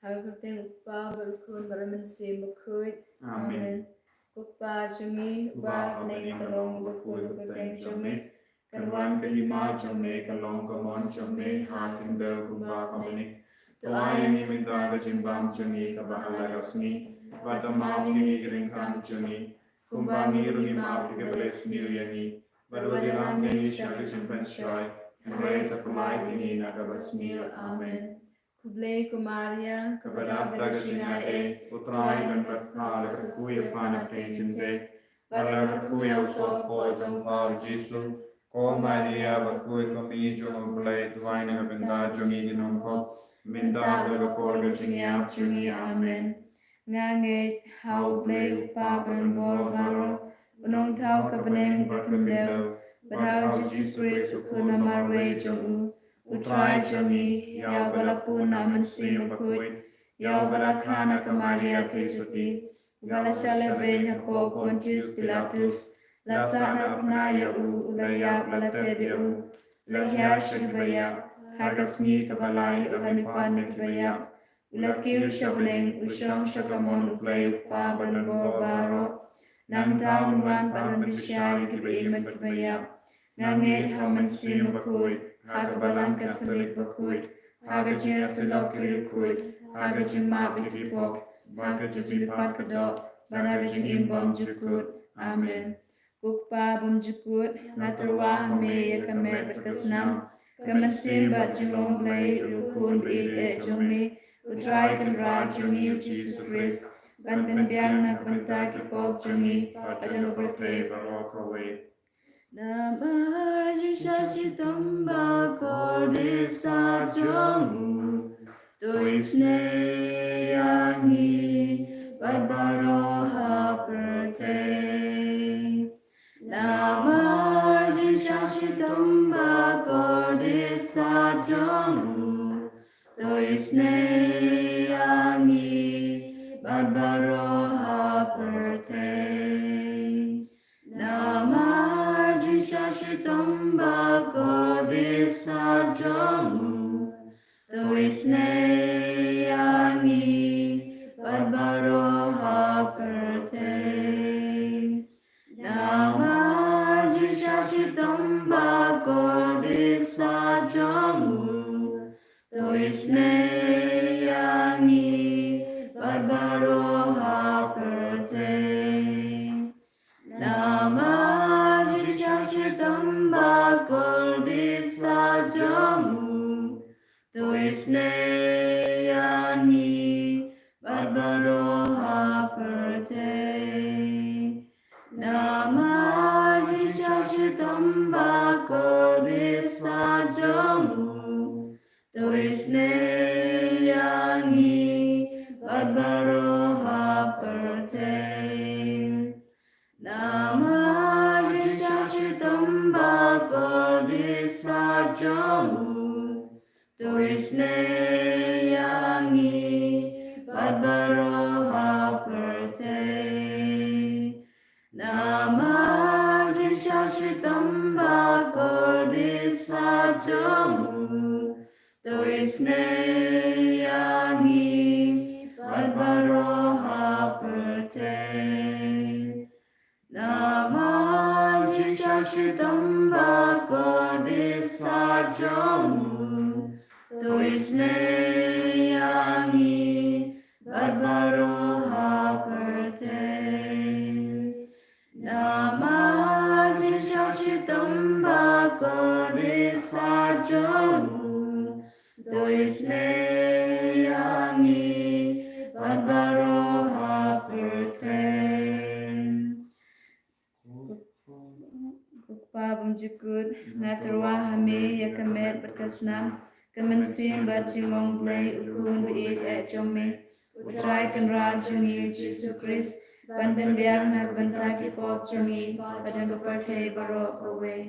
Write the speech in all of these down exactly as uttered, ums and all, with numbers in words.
Ha ka kyrteng u Kpa bad u Khun bad u Mynsiem Bakhuid. Amen. Ko Kpa jong ngi uba ha bneng, ka long bakhuid ka kyrteng jong me. Kan wan ka hima jong me, kan long ka mon jong me ha khyndew kumba ha bneng. To ai ïa ngi mynta ka jingbam jong ngi kaba ha la ka sngi. Bad to map ïa ngi ki ryngkang jong ngi, kumba ngi ruh ngi map ïa kiba leh sniew ïa ngi. Bad wat ïalam ïa ngi sha ka jingpynshoi, hynrei to pynlait ïa ngi na kaba sniew. Amen. Khublei ko Maria, kaba dap da ka jingai ei, U Trai u don bad pha, la kyrkhu ïa pha na pdeng ki kynthei, bad la kyrkhu ïa u sophoh jong pha u Jisu. Ko Maria bakhuid, ko Kmie jong U Blei, duwai na ka bynta jong ngi ki nongpop, mynta bad ha ka por ka jingïap jong ngi. Amen. Nga ngeit ha U Blei U Kpa ba don bor baroh, U Nongthaw ka bneng bad ka khyndew, bad ha U Jisu Khrist U Khun ba marwei jong u, U Trai jong ngi, ïa uba la pun na U Mynsiem Bakhuid, ïa uba la kha na ka Maria theisotti, uba la shah lehbeiñ hapoh Pontius Pilatus, la sahnarphna ïa u, u la ïap, la tep ïa u, la hiar sha kiba ïap, ha ka sngi kaba lai u la mihpat na kiba ïap, u la kiew sha bneng, u shong sha ka mon U Blei U Kpa ba don bor baroh. Nangta un wan pat ban bishar ïa kiba im bad kiba ïap. Nga ngeit ha U Mynsiem Bakhuid, ha ka Balang Katholik bakhuid, ha ka jingïasyllok ki riewkhuid, ha ka jingmap ïa ki pop, ha ka jingmihpat ka doh, bad ha ka jingim bymjukut. Amen. Ko Kpa bymjukut, nga tyrwa ha me ïa ka met bad ka snam, ka mynsiem bad jinglong Blei ïa U Khun ba ïeit eh jong me, U Trai Kynrad jong ngi U Jisu Khrist, ban pynbiang na ka bynta ki pop jong ngi bad jong ka pyrthei baroh kawei. Namar jingshah shitom ba kordit sah jong u, to isynei ïa ngi bad baroh ha pyrthei. Namar jingshah shitom ba kordit sah jong u, to isynei ïa ngi bad baroh ha pyrthei. Namar jingshah shitom ba kordit sah jong u, to isynei ïa ngi bad baroh ha pyrthei. Namar jingshah shitom ba kordit sah jong u, to isynei ïa ngi bad baroh ha pyrthei. Namar jingshah shitom ba kordit sah jong u, to isynei ïa ngi bad baroh ha pyrthei. Namar jingshah shitom ba kordit sah jong u, to isynei ïa ngi bad baroh ha pyrthei. Namar jingshah shitom ba kordit sah jong u, to isynei ïa ngi bad baroh ha pyrthei. Namar jingshah shitom ba kordit sah jong u, to isynei ïa ngi bad baroh ha pyrthei. Namar jingshah shitom ba kordit sah jong u, to isynei ïa ngi bad baroh ha pyrthei. Namar jingshah shitom ba kordit sah jong u, to isynei ïa ngi bad baroh ha pyrthei. Ko Kpa bymjukut, nga tyrwa ha me ïa ka met bad ka snam, ka mynsiem bad jinglong Blei U Khun ba ïeit eh jong me, U Trai Kynrad jong ngi U Jisu Khrist, ban pynbiang na ka bynta ki pop jong ngi bad jong ka pyrthei baroh kawei.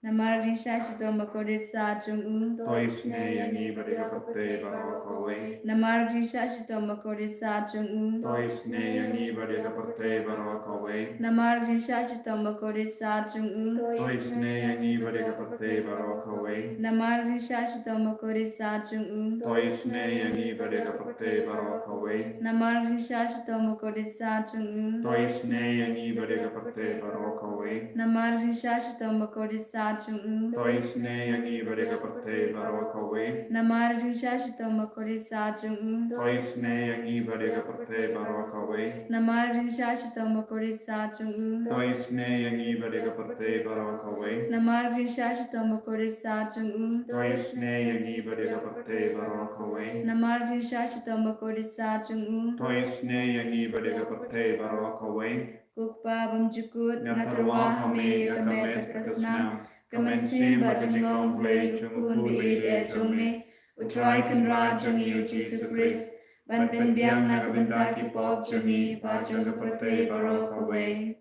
Namar ka jingshah shitom bakordit satia jong u, to isynei ïa ngi bad ïa ka pyrthei baroh kawei. Namar ka jingshah shitom bakordit satia jong u, to isynei ïa ngi bad ïa ka pyrthei baroh kawei. Namar ka jingshah shitom bakordit satia jong u, to isynei ïa ngi bad ïa ka pyrthei baroh kawei. Namar ka jingshah shitom bakordit satia jong u, to isynei ïa ngi bad ïa ka pyrthei baroh kawei. Namar ka jingshah shitom bakordit satia jong u, to isynei ïa ngi bad ïa ka pyrthei baroh kawei. Namar ka jingshah shitom bakordit satia jong u, to isynei ïa ngi bad ïa ka pyrthei baroh kawei. Namar ka jingshah shitom bakordit satia jong u, to isynei ïa ngi bad ïa ka pyrthei baroh kawei. Namar ka jingshah shitom bakordit satia jong u, to isynei ïa ngi bad ïa ka pyrthei baroh kawei. Namar ka jingshah shitom bakordit satia jong u, to isynei ïa ngi bad ïa ka pyrthei baroh kawei. Namar ka jingshah shitom bakordit satia jong u, to isynei ïa ngi bad ïa ka pyrthei baroh kawei. Ko Kpa bymjukut, nga tyrwa ha me ïa ka met bad ka snam. Ka mynsiem bad ka jinglong Blei jong u Khun ba ïeit eh jong me, U Trai Kynrad jong ngi U Jisu Khrist, ban pynbiang na ka bynta ki pop jong ngi bad jong ka pyrthei baroh kawei.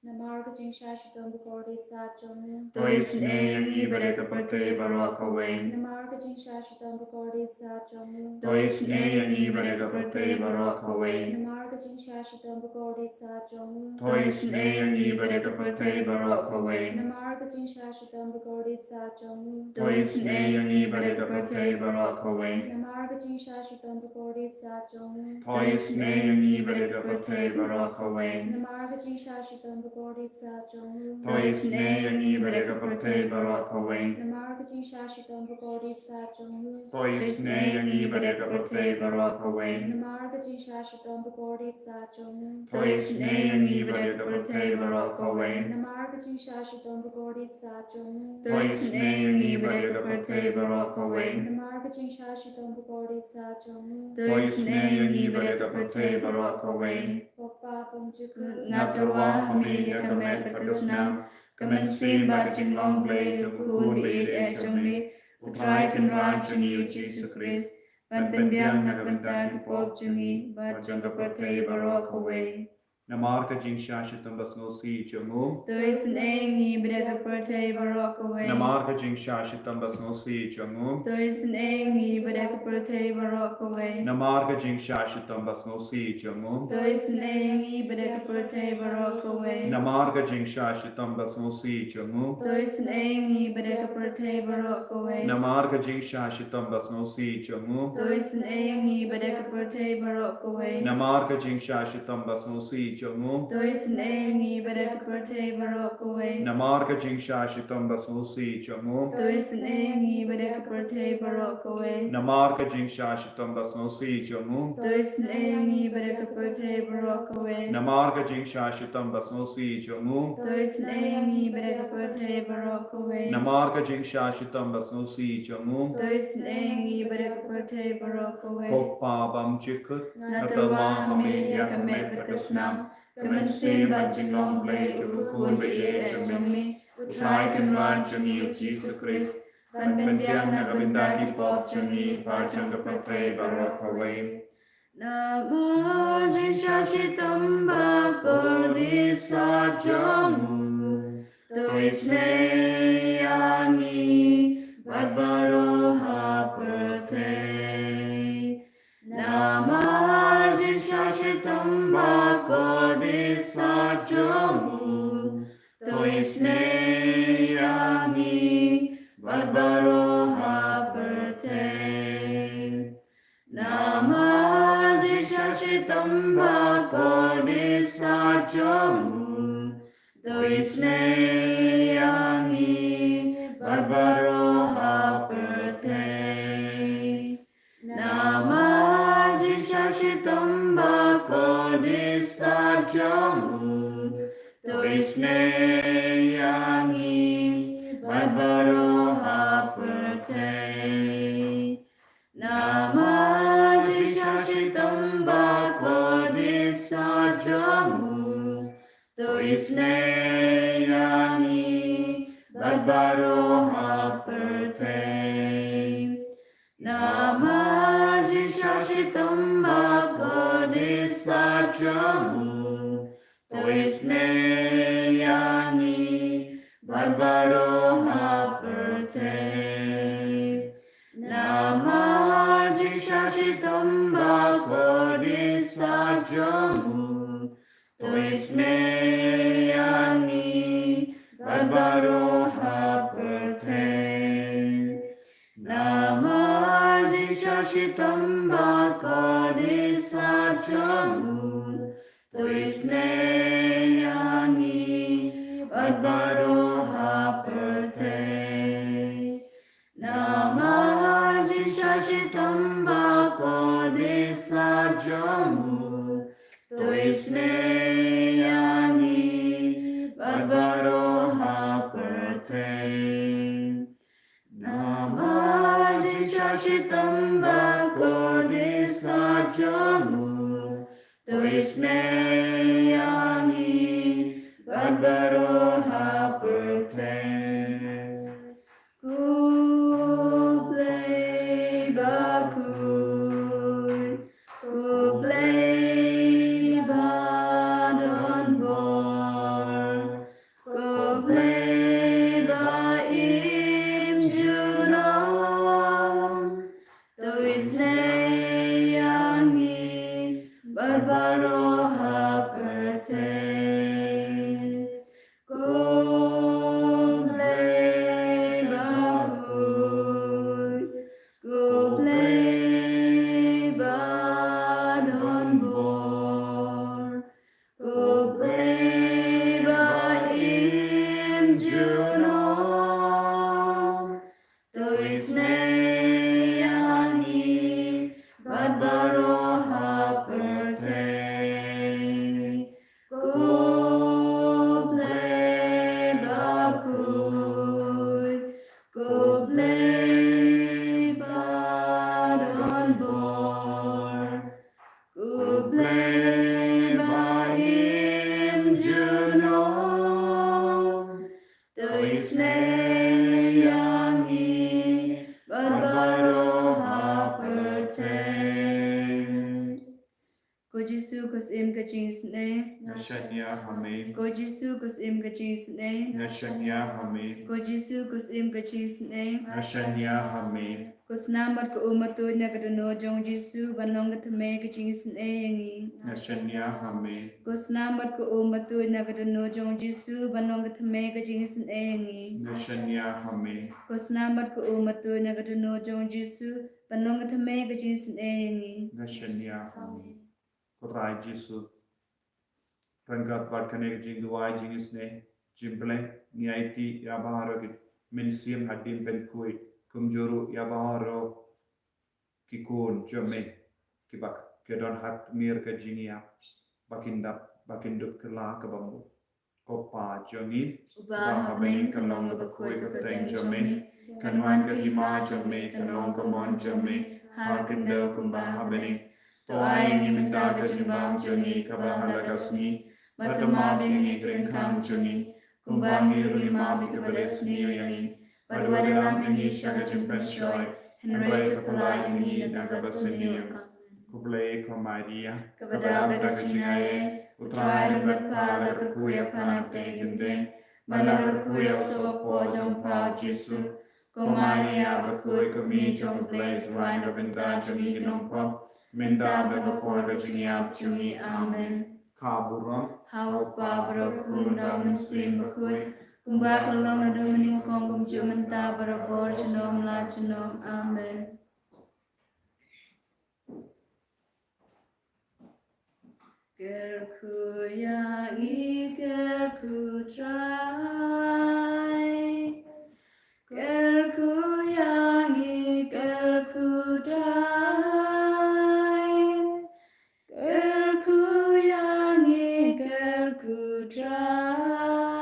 Namar ka jingshah shitom bakordit satia jong u, to isynei ïa ngi bad ïa ka pyrthei baroh kawei. Namar ka jingshah shitom bakordit satia jong u, to isynei ïa ngi bad ïa ka pyrthei baroh kawei. Namar ka jingshah shitom bakordit satia jong u, to isynei ïa ngi bad ïa ka pyrthei baroh kawei. Namar ka jingshah shitom bakordit satia jong u, to isynei ïa ngi bad ïa ka pyrthei baroh kawei. Namar ka jingshah shitom bakordit satia jong u, to isynei ïa ngi bad ïa ka pyrthei baroh kawei. Namar ka jingshah shitom bakordit satia jong u, to isynei ïa ngi bad ïa ka pyrthei baroh kawei. Namar ka jingshah shitom bakordit satia jong u, to isynei ïa ngi bad ïa ka pyrthei baroh kawei. Namar ka jingshah shitom bakordit satia jong u, to isynei ïa ngi bad ïa ka pyrthei baroh kawei. Namar ka jingshah shitom bakordit satia jong u, to isynei ïa ngi bad ïa ka pyrthei baroh kawei. Namar ka jingshah shitom bakordit satia jong u, to isynei ïa ngi bad ïa ka pyrthei baroh kawei. Ko Kpa bymjukut, nga tyrwa ha me ïa ka met bad ka snam, ka mynsiem bad ka jinglong Blei jong u Khun ba ïeit eh jong me, U Trai Kynrad jong ngi U Jisu Khrist, ban pynbiang na ka bynta ki pop jong ngi bad jong ka pyrthei baroh kawei. Namar ka jingshah shitom basngewsih jong u, to isynei ïa ngi bad ïa ka pyrthei baroh kawei. Namar ka jingshah shitom basngewsih jong u, to isynei ïa ngi bad ïa ka pyrthei baroh kawei. Namar ka jingshah shitom basngewsih jong u, to isynei ïa ngi bad ïa ka pyrthei baroh kawei. Namar ka jingshah shitom basngewsih jong u, to isynei ïa ngi bad ïa ka pyrthei baroh kawei. Namar ka jingshah shitom basngewsih jong u, to isynei ïa ngi bad ïa ka pyrthei baroh kawei. Namar ka jingshah shitom basngewsih jong u, to isynei ïa ngi bad ïa ka pyrthei baroh kawei. Namar ka jingshah shitom basngewsih jong u, to isynei ïa ngi bad ïa ka pyrthei baroh kawei. Namar ka jingshah shitom basngewsih jong u, to isynei ïa ngi bad ïa ka pyrthei baroh kawei. Namar ka jingshah shitom basngewsih jong u, to isynei ïa ngi bad ïa ka pyrthei baroh kawei. Namar ka jingshah shitom basngewsih jong u, to isynei ïa ngi bad ïa ka pyrthei baroh kawei. Ko Kpa bymjukut, nga tyrwa ha me ïa ka met bad ka snam, ka mynsiem bad jinglong Blei jong u Khun ba ïeit eh jong me, U Trai Kynrad jong ngi U Jisu Khrist, ban pynbiang na ka bynta ki pop jong ngi bad jong ka pyrthei baroh kawei. Namar jingshah shitom bakordit satia jong u, to isynei ïa ngi bad baroh ha pyrthei. Namar jingshah shitom bakordit satia jong u, to isynei ïa ngi bad baroh ha pyrthei. Namar jingshah shitom bakordit satia jong u, to isynei ïa ngi bad baroh ha pyrthei. Namar jingshah shitom bakordit satia jong u, to isynei ïa ngi bad baroh ha pyrthei. Namar jingshah shitom bakordit satia jong u, to isynei ïa ngi bad baroh ha pyrthei. Namar jingshah shitom bakordit satia jong u, to isynei ïa ngi bad baroh ha Namar jingshah shitom bakordit sah jong u, to isynei ïa ngi bad baroh ha pyrthei. Namar jingshah shitom bakordit sah jong u, to isynei ïa ngi bad baroh ha pyrthei. Namar jingshah shitom bakordit sah jong u, to isynei ïa ngi bad baroh ha pyrthei. Namar jingshah shitom bakordit sah jong u, to isynei ïa ngi bad baroh ha pyrthei. Ko Blei bakhuid, ko Blei badon bor, ko Blei ba im junom, to isynei ïa ngi bad baroh ha pyrthei. Ko Blei bakhuid, ko Blei badon bor, ko Blei ba im junom, to isynei ïa ngi bad baroh ha pyrthei. Ko Blei bakhuid, ko Blei badon bor, ko Blei ba im junom, to isynei ïa ngi bad baroh ha pyrthei. Ko Jisu, ko Syiem ka jingisynei, nga shaniah ha me. Ko Jisu, ko Syiem ka jingisynei, nga shaniah ha me. Ko Jisu, ko Syiem ka jingisynei, nga shaniah ha me. Ko snam bad ko um ba tuid na ka dohnud jong u Jisu ban long ka thymmei ka jingisynei ïa ngi, nga shaniah ha me. Ko snam bad ko um ba tuid na ka dohnud jong u Jisu ban long ka thymmei ka jingisynei ïa ngi, nga shaniah ha me. Ko snam bad ko um ba tuid na ka dohnud jong u Jisu ban long ka thymmei ka jingisynei ïa ngi, nga shaniah ha me. Ko Trai Jisu, ryngkat bad kane ka jingduwai jingisynei, jingpyllait, ngi aiti ïa baroh ki mynsiem hadien pynkhuid, kumjuh ruh ïa baroh ki khun jong me kiba ki don ha tmier ka jingïap, ba kin dap, ba kin dup kylla kaba mut. Ko Pa jong ngi uba ha bneng, kan long kaba khuid ka kyrteng jong me, kan wan ka hima jong me, kan long ka mon jong me ha ka khyndew kumba ha bneng. To ai ïa ngi mynta ka jingbam jong ngi kaba ha la ka sngi, bad to map ïa ngi ki ryngkang jong ngi, kumba ngi ruh ngi map ïa kiba leh sniew ïa ngi, bad wat ïalam ïa ngi sha ka jingpynshoi, hynrei to kylla ïa ngi na kaba sniew. Khublei ko Maria, kaba dap da ka jingaiei, U Trai u don bad pha, la kyrkhu ïa pha na pdeng ki kynthei, bad la kyrkhu ïa u sohpop jong pha u Jisu. Ko Maria bakhuid, ko Kmie jong U Blei, to wad na ka bynta jong ngi ki nongpop, mynta bad ha ka por ka jingïap jong ngi. Amen. Ka burom ha U Kpa, bad ha U Khun, bad ha U Mynsiem Bakhuid, kumba ka long naduh mynnyngkong, kumjuh mynta, barabor, junom la junom. Amen. Kyrkhu ïa ngi, kyrkhu Trai. Kyrkhu ïa ngi, kyrkhu Trai. Kyrkhu ïa ngi, kyrkhu Trai.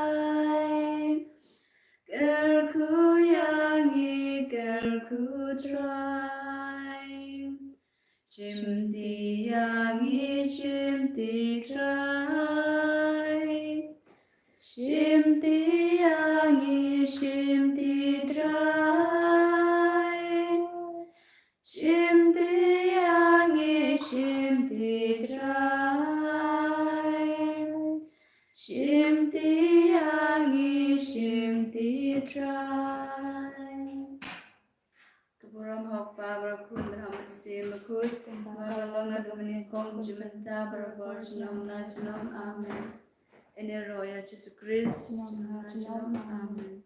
Kyrkhu ïa ngi, kyrkhu Trai. Shimti ïa ngi, shimti Trai. Shimti ïa ngi, shimti Trai. Shimti ïa ngi, shimti Trai. Shimti ïa ngi, shimti Trai. kut, kumba la long naduh mynnyngkong, junom mynta, barabor junom la junom. Amen. Ïaroh ïa Jisu Khrist, junom la junom. Amen.